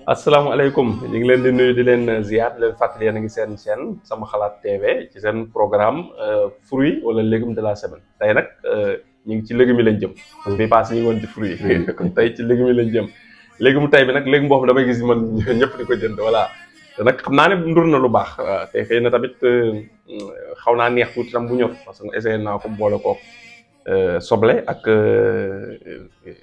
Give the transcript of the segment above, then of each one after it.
asalaamaaleykum ñu ngi leen di nuyu di leen ziar di leen fàttali yéen a ngi seen chaîne sama xalaat TV ci seen programme fruits wala légumes de la semaine tey nag ñu ngi ci légumes yi lañ jëm parce que bii passé ñu ngi woon ci fruits kon tey ci légumes yi lañ jëm légume tey bi nag légume boobu damay gis man ñëpp di ko jënd voilà te nag xam naa ne ndur na lu baax te xëy na tamit xaw naa neex tuuti tam bu ñor parce que essayé naa ko boole ko soble ak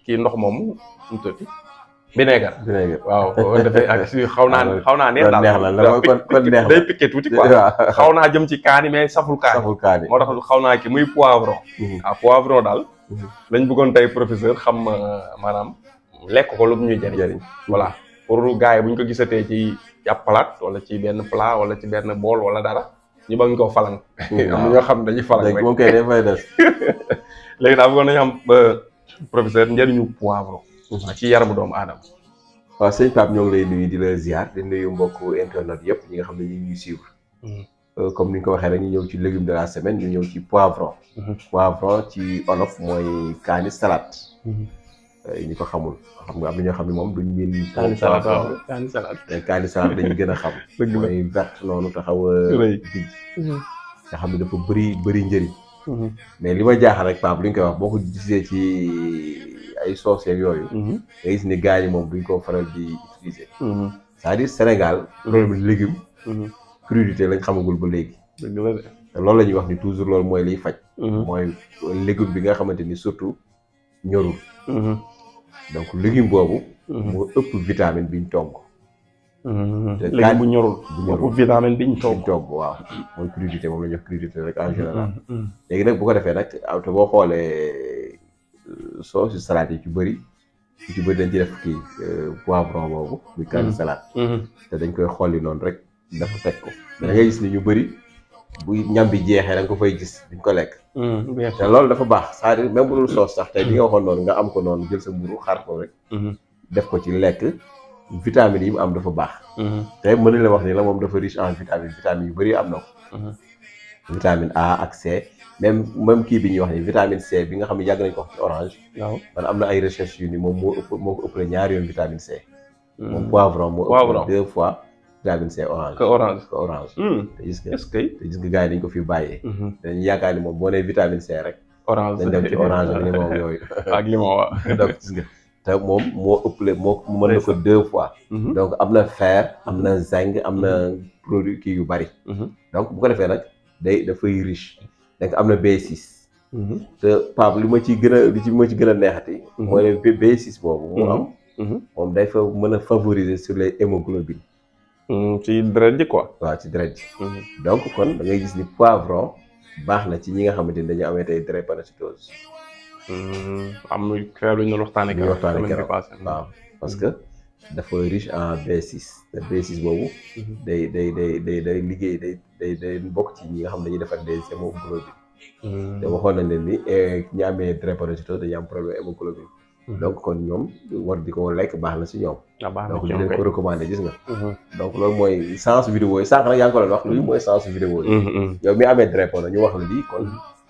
kii ndox moomu mu tuuti vinaigre waaw dafay ak si xaw naa neex daal kon neex day piqué tuuti quoi xaw naa jëm ci kaani mais saful kaani moo tax xaw naa ki muy poivron waaw poivron daal lañ bëggoon tey professeur xam maanaam lekk ko lu ñuy jëriñ voilà pour gars yi bu ñu ko gisatee ci ab palaat wala ci benn plat wala ci benn bool wala dara ñu bañ koo falang am na ñoo xam dañuy falang rek moom kay dafay des léegi daal bëggoon nañu xam professeur njëriñu poivron ci yaramu doomu aadama. waaw sëñ Pape ñoo ngi lay nuyu di la ziar di nuyu mbokku internet yëpp ñi nga xam ne ñu ngi ñuy suivre comme ni nga ko waxee rek ñu ñëw ci légume de la semaine ñu ñëw ci poivron. Poivron ci olof mooy kaani salade. ñi ko xamul xam nga am na ñoo xam ne moom duñ miin. kaani salade waaw kaani salade. mais kaani salade dañu gën a xam. mooy verte noonu te xaw a dijj nga xam ne dafa bëri njëriñ. mais li ma jaaxal rek Pape li ñu koy wax boo ko gisee ci ay sauce yeeg yooyu. nga gis ni gars yi moom duñ ko faral di utiliser. c'est-à-dire Sénégal. problème légume. crudité lañ xamagul ba léegi. dëgg la de. te loolu la ñuy wax ni toujours loolu mooy liy faj. mooy légume bi nga xamante ni surtout ñorul. donc légume boobu. moo ëpp vitamine biñ togg. te léegi bu ñorul ëpp vitamine biñ togg waaw mooy crudité moom la ñuy wax crudité rek en général. léegi nag bu ko defee nag te boo xoolee sauce salade yi ci bëri dañ ci def kii poivron boobu muy kaani salade. te dañ koy xolli noonu rek dafa teg ko. da ngay gis ni ñu bëri bu ñam bi jeexee da nga ko fay gis duñ ko lekk. te loolu dafa baax c'est-à-dire même bu dul sauce sax tey bi nga waxoon noonu nga am ko noonu jël sa mburu xaar ko rek. def ko ci lekk vitamines yi mu am dafa baax. te mën nañ la wax ni la moom dafa riche en vitamines yu bëri am na ko. vitamine A ak C même kii bi ñuy wax ni vitamine C bi nga xam ne yàgg nañ ko wax ci orange. waaw man am na ay recherche yu ni moom moo ko ëppale ñaari yoon vitamine C. moom poivron moo ëppale 2 fois vitamine C orange. que orange. te gis nga gars yi dañ ko fi bàyyee. dañu yaakaar ni moom boo nee vitamine C rek. orange dañ dem ci orange ak limon yooyu. ak limon waaw. donc gis nga te moom moo ëppale mën na ko 2 fois. donc am na fer am na zinc am na produit kii yu bari. donc bu ko defee nag dafay riche. donc am na B6. te Pape li ma ci gën a neexati. mooy ne B6 boobu. mu am. moom day fa mën a favoriser sur les hémoglobines. ci deret ji quoi. waaw ci deret ji. donc kon da ngay gis ni poivron baax na ci ñi nga xamante ni dañu amee tey drépanocytose. am na feebar yu ñu waxtaanee keroog waaw parce que dafa riche en B6 te B6 boobu. day liggéey day bokk ci ñi nga xam ne dañuy defar des hémoglobines. te waxoon nañ leen ni ñi amee drépanocytose dañuy am problème hémoglobine. donc kon ñoom war di ko lekk baax na si ñoom. donc di leen ko recommandé gis nga. donc loolu mooy sens vidéo yi sànq nag yaa ngi ko doon wax luy mooy sens vidéo yi. yow mi amee drépano ñu wax la lii kon.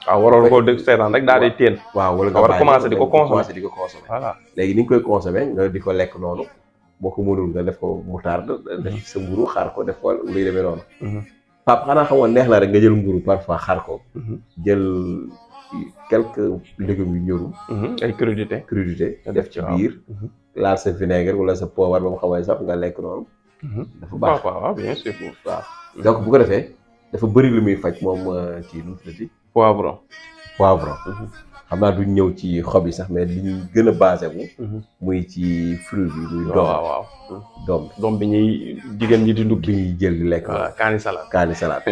waaw waroon koo dégg seetaan rek daal di téen. waaw wala nga war a commencé di ko consommer voilà léegi ni nga koy consommer nga di ko lekk noonu boo ko mënul nga def ko moutarde def sa mburu xaar ko def ko luy demee noonu. Pape xanaa xam nga neex na rek nga jël mburu parfois xaar ko. jël quelques légumes yu ñorul. ay crudité def ci biir. laal sa vinaigre wala sa poobar ba mu xaw a saf nga lekk noonu. dafa baax waaw bien sûr waaw. donc bu ko defee dafa bëri lu muy faj moom ci nu mu tuddati. poivron. xam naa duñ ñëw ci xob yi sax mais li ñu gën a basé wu. muy ci fruit bi muy doom bi ñuy jigéen ñi di ndugg. bi ñuy jël di lekk. voilà kaani salade.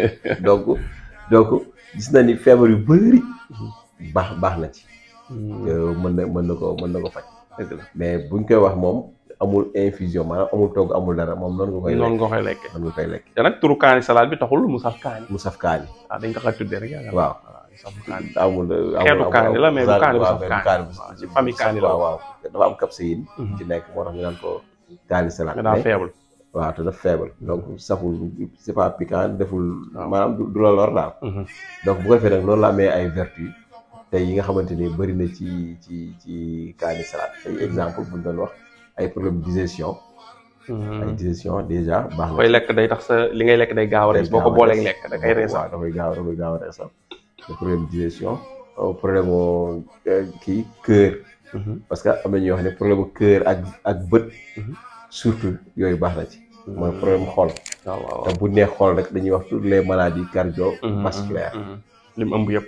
donc gis na ni feebar yu bëri. baax na ci. mën na ko faj. mais buñ koy wax moom amul infusion maanaam amul togg amul dara moom noonu nga koy lekk. te nag turu kaani salade bi taxul mu saf kaani. waaw dañ ko xay tuddee rek yaakaar waaw. amul xeetu kaani la mais du kaani bu saf kaani. ci famille kaani la waaw dafa am capsicum ci nekk moo tax ñu naan ko kaani salade. mais daa faible. waaw te dafa faible donc saful c'est pas piquant deful. maanaam du la lor daal. donc bu ko defee nag noonu la amee ay vertus tey yi nga xamante ni bëri na ci kaani salade ay exemple bu ñu doon wax ay problème digestion ay digestion déjà baax na. koy lekk day tax sa li ngay lekk day gaaw a rees boo ko booleeg lekk da koy reesal. waaw da koy gaaw a reesal. problème digestion problème kii cœur. parce que am na ñuy wax ne problème cœur ak bët. surtout yooyu baax na ci. mooy problème xol. waaw te bu nee xol rek dañuy wax toutes les maladies cardiovasculaires. li mu ëmb yëpp.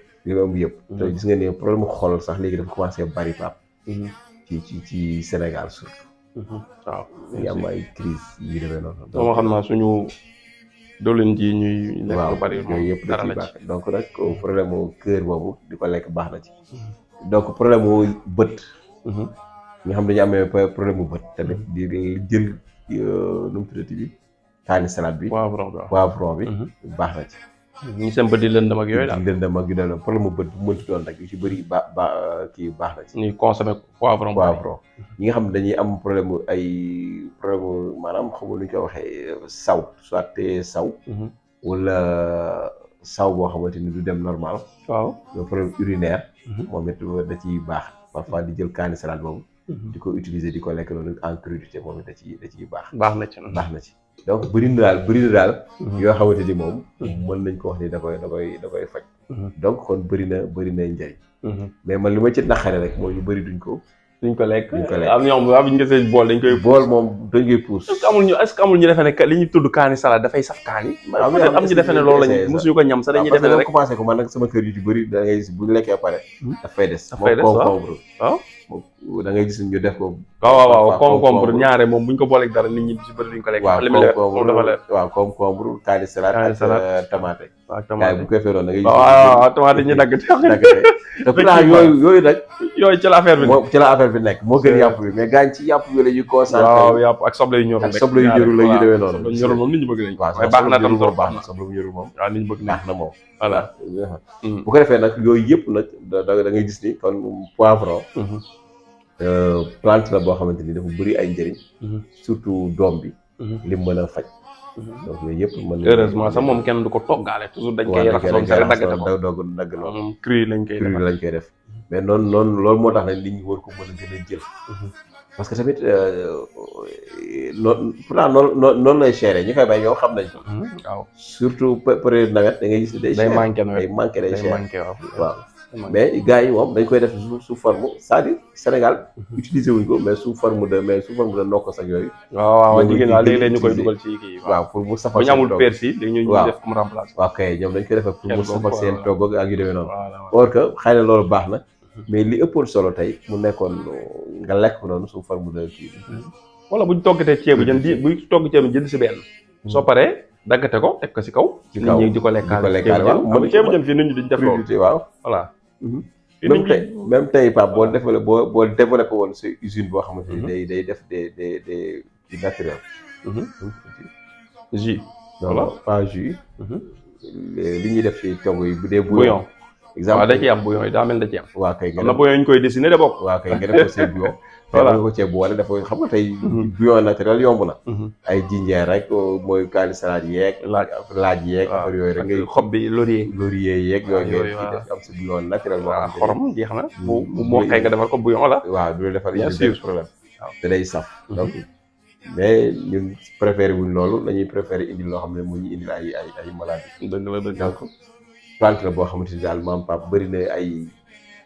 te gis nga ne problème xol sax léegi dafa commencé bari pap ci Sénégal surtout. waaw ñu am ay crise yu demee noonu. moo xam naa suñu doolin ji ñuy lekk lu bari yooyu yëpp da ciy baax donc nag problème mu cœur boobu di ko lekk baax na ci. donc problème mu bët. nga xam dañu amee problème mu bët tamit di jël nu mu tuddati bi kaani salade bi. poivron bi baax na ci. ñi seen bët di lëndëm ak yooyu daal. di lëndëm ak yu demee problème mu bët bu mënti doon rek yu ci bëri kii baax na ci. ñuy consommer poivron. ñi nga xam ne dañuy am problème mu maanaam xamul nu ñu koy waxee saw soit saw. wala saw boo xamante ni du dem normal. waaw problème urinaire. moom it da ciy baax parfois di jël kaani salade boobu. di ko utiliser di ko lekk noonu en crudité moom it da ciy baax. baax na ci. donc bëri na daal. yoo xamante ni moom. mën nañ ko wax ni da koy faj. donc kon bëri na njëriñ. mais man li ma ci naqare rek mooy yu bëri duñ ko lekk. am ñoo xam bu ñu gisee bool dañ koy. bool moom dañ koy pousse. est-ce que amul ñu defee ne li ñuy tudd kaani salade dafay saf kaani. am ñu defee ne loolu lañu mosuñu ko ñam sax dañuy defee ne rek. commencé ko man nag sama kër yu ci bëri da ngay gis bu ñu lekkee pare. dafay des waaw da ngay gis ñu def ko. waaw concombre ñaare moom bu ñu ko booleeg dara nit ñi ci bëri duñ ko lekk. waaw concombre kaani salade ak tomate. waaw tomate bu ko defee noonu da ngay gis. waaw tomate ñu dagg te pourtant yooyu nag. yooyu ci la affaire bi nekk ci la affaire bi nekk moo gën yàpp bi mais gaañ ci yàpp bi la ñuy concentré. waaw yàpp ak soble yu ñorul rek. ak soble yu ñorul la ñuy demee noonu. soble yu ñorul moom nit ñi bëgg nañ ko. waaw baax na tam trop baax na soble bu ñorul moom. waaw nit ñi bëgg baax na moom. voilà. bu ko defee nag yooyu yëpp nag da ngay gis ni kon poivron. plante la boo xamante ni dafa bëri ay njëriñ. surtout doom bi. lim mën a faj. donc yooyu yëpp mën na. heureusement sax moom kenn du ko toggaale toujours dañ koy raxasoon sa daggate ko dagg lool moom cru lañ koy def mais noonu loolu moo tax nag nit ñi war ko mën a gën a jël. parce que tamit pourtant noonu lay chéré ñi koy bay ñoo xam nañ ko. waaw surtout période nawet da ngay gis day cher day manqué waaw. mais gars yi moom dañ koy def sous forme c'est-à-dire Sénégal utiliser wuñ ko mais sous forme de nokk sax yooyu. waaw jigéen waaw léeg-léeg ñu koy dugal ci kii. waaw pour mu safal seen togg bu ñu amul persil dañuy def comme remplace. waaw kay ñoom dañ koy def pour mu safal seen togg ak yu demee noonu. or que xëy na loolu baax na. mais li ëppoon solo tey mu nekkoon nga lekk ko noonu sous forme de kii. wala buñ toggatee ceebu jën buñ togg ceebu jën si benn. soo paree daggate ko teg ko si kaw. ci kaw nit ñi di ko lekkaale ceebu jën fii nit ñi duñ def loolu. waaw voilà. même tey Pape boo développé woon sa usine boo xamante ni day def des naturel. jus. non pas jus. li ñuy def ci togg yi bu dee bouillon. exemple waaw da ciy am bouillon yi daa mel da ciy am. waaw kay am na bouillon ñu koy dessiné de bokk. waaw kay nga def ko seen bouillon. voilà nga ko cee boole dafa xam nga tey. bouillon naturel yomb na. ay jinjeer rek mooy kaani salade yeeg. laaj yeeg. affaire yooyu rek ngay xob bi laurier yeeg. yooyu ngay def am sa bouillon naturel. waaw xorom jeex na. bu mokkee nga defal ko bouillon la. waaw du la defal bien sûr problème. waaw te day saf. donc mais ñun préféré wuñ loolu dañuy préféré indi loo xam ne mu ñu indil ay maladies. dëgg la donc plante la boo xamante ni daal maam Pape bëri na ay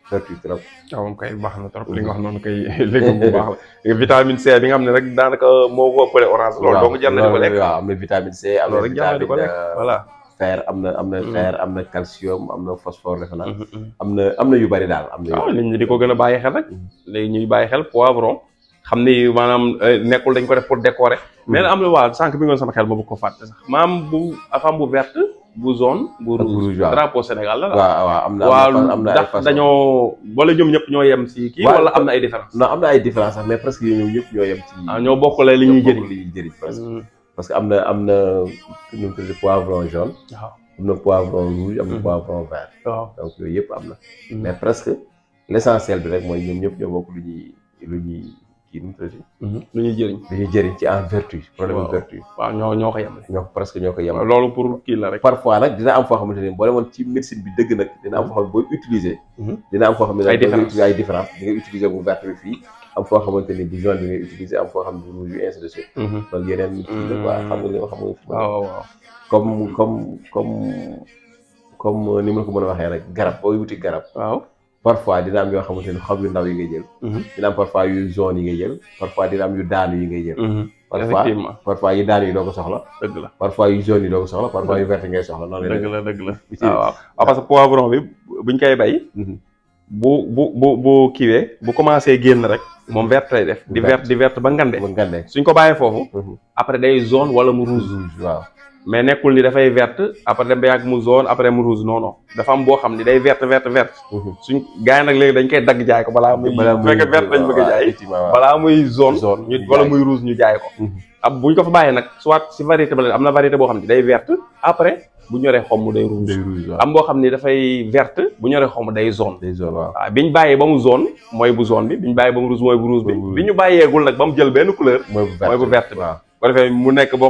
vertus trop. waaw moom kay baax na trop li nga wax noonu kay légume bu baax la. vitamine C bi nga xam ne rek daanaka moo ko ëppale orange. loolu donc jar na di ko lekk. waaw am na vitamine C. am na vitamine voilà. fer am na fer am na calcium am na phosphore defe naa. am na yu bëri daal am na. waaw nit ñi di ko gën a bàyyi xel rek. léegi ñuy bàyyi xel poivron. xam ni maanaam nekkul dañ ko def pour décorer. mais am na waaw sànq bi nga sama xel ma bëgg ko fàtte sax maam bu afam bu verte bu jaune bu rouge drapeau Sénégal la. waaw am na ay façon dañoo wala ñoom ñëpp ñoo yem ci kii. wala am na ay différence. non am na ay différence sax mais presque ñoom ñëpp ñoo yem ci. ñoo bokkule li ñuy jëriñ presque. parce que am na nu mu tudd poivron jaune. waaw am na poivron rouge am na poivron vert. waaw donc yooyu yëpp am na. mais presque l'essentiel bi rek mooy ñoom ñëpp ñoo bokk lu ñuy kii nu mu tudd. lu ñuy jëriñ ci en vertu. problème vertu. waaw ñoo ko yemale. presque ñoo ko yemale. loolu pour kii la rek. parfois nag dina am foo xamante ne boo demoon ci médecine bi dëgg nag dina am foo xam ne booy utiliser. dina am foo xam ne ay différence di nga utiliser bu verte bi fii am foo xamante ni bu jaune bi ngay utiliser am foo xam ne bu rouge bi ainsi de suite. donc yeneen kii la quoi xam nga li ma xam nga. waaw waaw comme ni ma ko mën a waxee rek garab booy wuti garab. waaw parfois dina am yoo xamante ni xob yu ndaw yi ngay jël. dina am parfois yu jaune yi ngay jël parfois dina am yu daanu yi ngay jël. parfois yu daanu yi doo ko soxla. dëgg la parfois yu jaune yi doo ko soxla parfois yu vert ngay soxla. noonu la dëgg la waaw parce que poivron bi buñ koy bay. bu kiiwee bu commencé génn rek moom vert lay def. di vert ba ngande. suñ ko bàyyee foofu. après day jaune wala mu rouge. waaw mais nekkul ni dafay verte après dem ba yàgg mu jaune après mu rouge non non dafa am boo xam ni day verte. suñ gars yi nag léegi dañ koy dagg jaay ko balaa muy fekk verte lañ bëgg a jaay balaa muy jaune wala muy rouge ñu jaay ko ab buñ ko fa bàyyee nag soit si variété ba am na variété boo xam ne day verte après bu ñoree xomm day rouge am boo xam ni dafay verte bu ñoree xomm day jaune waaw biñ bàyyee ba mu jaune mooy bu jaune bi biñ bàyyee ba mu rouge mooy bu rouge bi bi ñu bàyyeegul nag ba mu jël benn couleur mooy bu verte bi ko defee mu nekk boo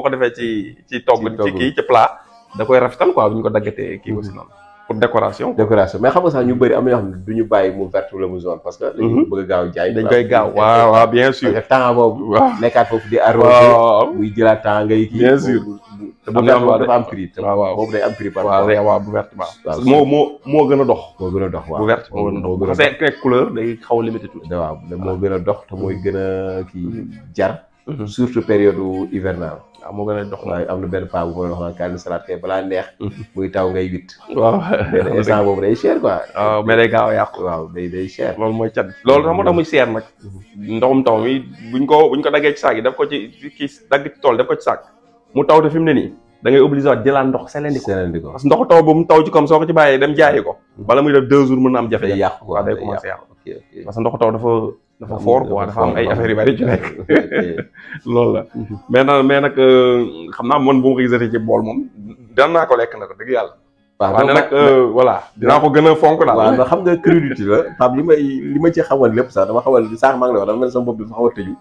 ko defee ci togg ci kii ci plat da koy rafetal quoi bu ñu ko daggatee kii aussi noonu pour décoration mais xam nga sax ñu bëri am na ñoo xam ne du ñu bàyyi mu vert wala mu jaune parce que dañu bëgg a gaaw jaay dañ koy gaaw waaw bien sûr parce que temps boobu nekkaat foofu di arrosé muy jëlaat temps ngay kii bien sûr te bu vert dafa am prix waaw boobu day am prix par waaw bu vert moo gën a dox waaw bu vert moo gën a dox parce que couleur day xaw a limité tuuti waaw moo gën a dox te mooy gën a kii jar surtout période hivernale waaw moo gën a dox waaye am na benn paa bu ko wax naan kaani salade kay balaa neex muy taw ngay witt waaw benn instant boobu day cher quoi waaw mais day gaaw a yàqu waaw day cher loolu mooy cat loolu sax moo tax muy cher nag ndoxum taw mi buñ ko daggee ci saak yi def ko ci kii dagg ci tool def ko ci saak mu taw te fi mu ne nii da ngay obligé waat jëlaat ndox selendi ko parce que ndoxu taw bu mu taw ci comme soo ko ci bàyyee dem jaayi ko bala muy def 2 jours mën na am jafe yàqu quoi day commencé yàqu parce que ndoxu taw dafa fort quoi dafa am ay affaires yu bari ci nekk loolu la mais nag xam naa man bu ma ko gisatee ci bool moom daan naa ko lekk na ko dëgg yàlla waaw nag voilà dinaa ko gën a fonk daal waaw xam nga crudité la Pape li ma ci xamoon lépp sax dama xamoon sax maa ngi lay wax dafa mel sama bopp bi dafa xaw a tëju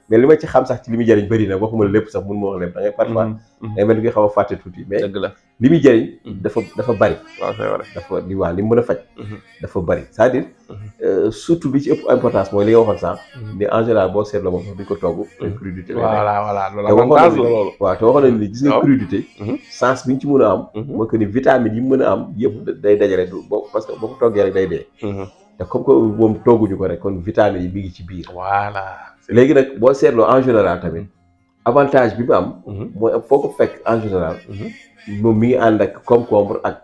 mais li ma ci xam sax ci li muy jëriñ bëri na waxuma lépp sax mun ma wax lépp da ngay parfois day mel ni nga xaw a fàtte tuuti mais dëgg la li muy jëriñ dafa bëri waaw c'est vrai dafa li mu mën a faj dafa bëri c'est-à-dire surtout bi ci ëpp importance mooy li nga waxoon sax ni en général boo seetloo moom sax duñ ko togg crudité voilà loolu waaw te waxoon nañ ni gis nga crudité sens bi ñu ci mën a am mooy que ni vitamines yi mu mën a am yëpp day dajale parce que boo ko toggee rek day dee te comme que moom togguñu ko rek kon vitamines yi mi ngi ci biir voilà léegi nag boo seetloo en général tamit avantage bi mu am mooy foo ko fekk en général moom mi ngi ànd ak concombre ak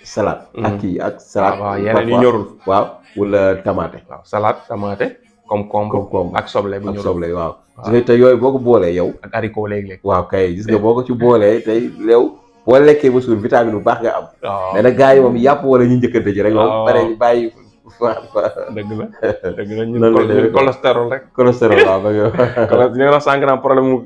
salade ak kii ak salade waaw yeneen yu ñorul waaw wala tomate waaw salade tomate concombre ak soble bu ñorul soble waaw gis nga te yooyu boo ko boolee yow ak haricot léeg-léeg waaw kay gis nga boo ko ci boolee tey léew boo lekkee ba suur vitamine bu baax nga am mais nag gars yi moom yàpp wala ñu njëkkante ji rek moom pare ñu bàyyi dëgg la ñun cholestérol rek waaw ba ñu ngi wax sànq naan problème mu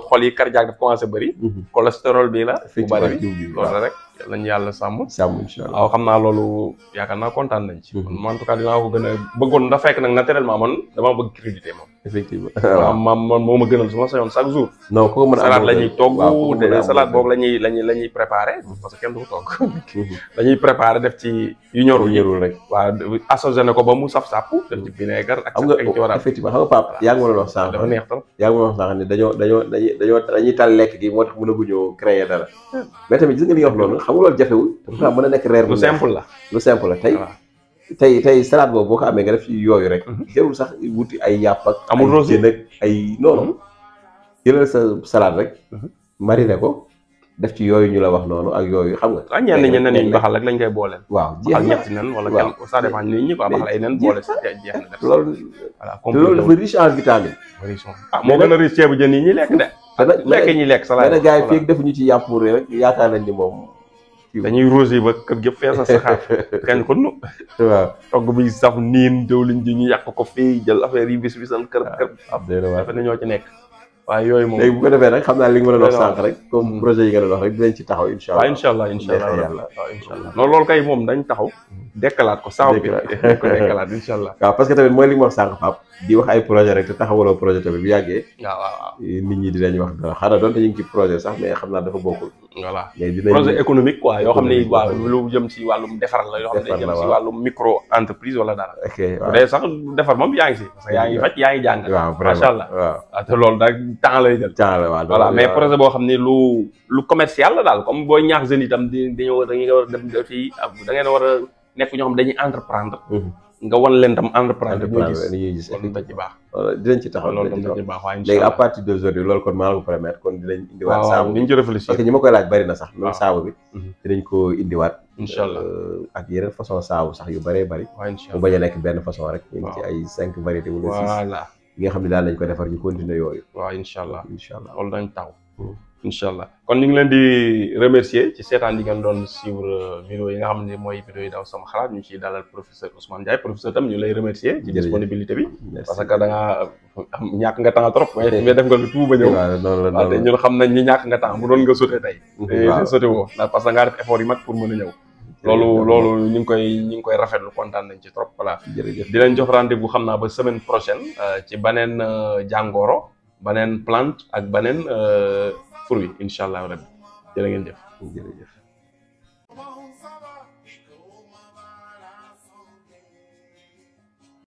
xol yi cardiaque daf commencé bëri cholestérol bi la bu bëri bi loolu rek yàlla nañu yàlla sàmm incha allah waaw xam naa loolu yaakaar naa kontaan nañ ci en tout cas dinaa ko gën a bëggoon da fekk nag naturellement man dama bëgg crudité moom effectivement waaw man moo ma gënal su ma sañoon chaque jour non ko mën a salade la ñuy togg salade boobu la ñuy préparé parce que kenn du ko togg dañuy préparé def ci yu ñorul rek waaw assaisonné ko ba mu saf-sàpp def ci vinaigre ak ci war a effectivement xam nga Pape yaa ngi mën a wax sànq dafa neex trop yaa ngi mën a wax sànq ne dañuy tal lekk gi moo tax mënaguñoo créer dara mais tamit gis nga li nga wax loolu xam nga loolu jafewul pourtant mën a nekk reer bu lu simple la tey salade boobu boo ko amee nga def ci yooyu rek jarul sax wuti ay yàpp ak amul rosé jën ak ay noonu jëlal sa salade rek mariner ko def ci yooyu ñu la wax noonu ak yooyu xam nga ñenn nen ñu baxal ak lañ koy booleel waaw jeex ñetti nen wala quelque ça dépend nit ñi ko baxal ay nen boole si jeex na def loolu voilà loolu dafa riche en vitamine moo gën a riche ceebu jën yi ñuy lekk de lekk ñuy lekk salade gars yi fii defuñu ci yàpp rek yaakaar nañ ni moom dañuy rosé ba kër gépp fees a saxaar kañ ko nu waaw togg bi saf niin diwlin ji ñu yàq ko fii jël affaire yi bis bisan kër dafa ne ñoo ci nekk waaye yooyu moom léegi bu ko defee nag xam naa li nga mën a wax sànq rek comme projet yi nga doon wax rek dinañ ci taxaw incha allah incha allah non loolu kay moom dañ taxaw dekkalaat ko saaw bi ko dekkalaat incha allah waaw parce que tamit mooy li nga wax sànq Pape di wax ay projet rek te taxawaloo projet tamit bu yàggee waaw nit ñi dinañ wax dara xanaa doonte ñu ngi ci projet sax mais xam naa dafa bokkul voilà mais dinañ projet économique quoi yoo xam ne économique, waaw lu jëm ci wàllum defar la yoo xam ne defar jëm la, ci waaw. wàllum micro entreprise wala dara ok bu waaw dee sax defar moom yaa ngi si parce que yaa ngi faj yaa ngi jàng waaw vraiment macha allah waaw waaw te loolu daal temps lay jël temps la waaw voilà mais waaw. projet boo xam ne lu commercial la daal comme booy ñaax jeunes itam dañoo da nga war a dem fii da ngeen war a nekk ñoo xam dañuy entreprendre nga wan leen tam entreprendre ñuy gis loolu da ci baax dinañ ci taxaw loolu dinañ da ci ci baax waaye léegi à incha allah partir d'aujourd'hui loolu kon maa la ko promettre kon dinañ indiwaat waaw saabu ni ñu ci réfléchir parce que ñi ma koy laaj bari na sax même waaw. saabu bi dinañ ko indiwaat incha allah ak yeneen façon saabu sax yu bëree bëri waaw incha mu allah bañ a nekk benn façon rek ñu ngi ci ay 5 variétés wala 6 voilà yi nga xam ne daal nañ ko defar ñu continuer yooyu waaw incha allah incha allah loolu dañ taw incha allah kon ñu ngi leen di remercier ci seetaan yi ngeen doon suivre vidéo yi nga xam ne mooy vidéo yi daw sama xalaat ñu ciy dalal professeur Ousmane Ndiaye professeur tam ñu lay remercier ci disponibilité bi parce que da nga ñàkk nga temps trop mais def nga lu tout ba ñëw waaw te ñun xam nañ ni ñàkk nga temps bu doon nga sauté tey te sauté woo ndax parce que ngaa def effort yi mat pour mën a ñëw loolu ñu ngi koy rafetlu kontaan nañ ci trop voilà jërëjëf di leen jox rendez-vous xam naa ba semaine prochaine ci beneen jàngoro beneen plante ak beneen fruit incha allah rabbi jërë ngeen jëf jërëjëf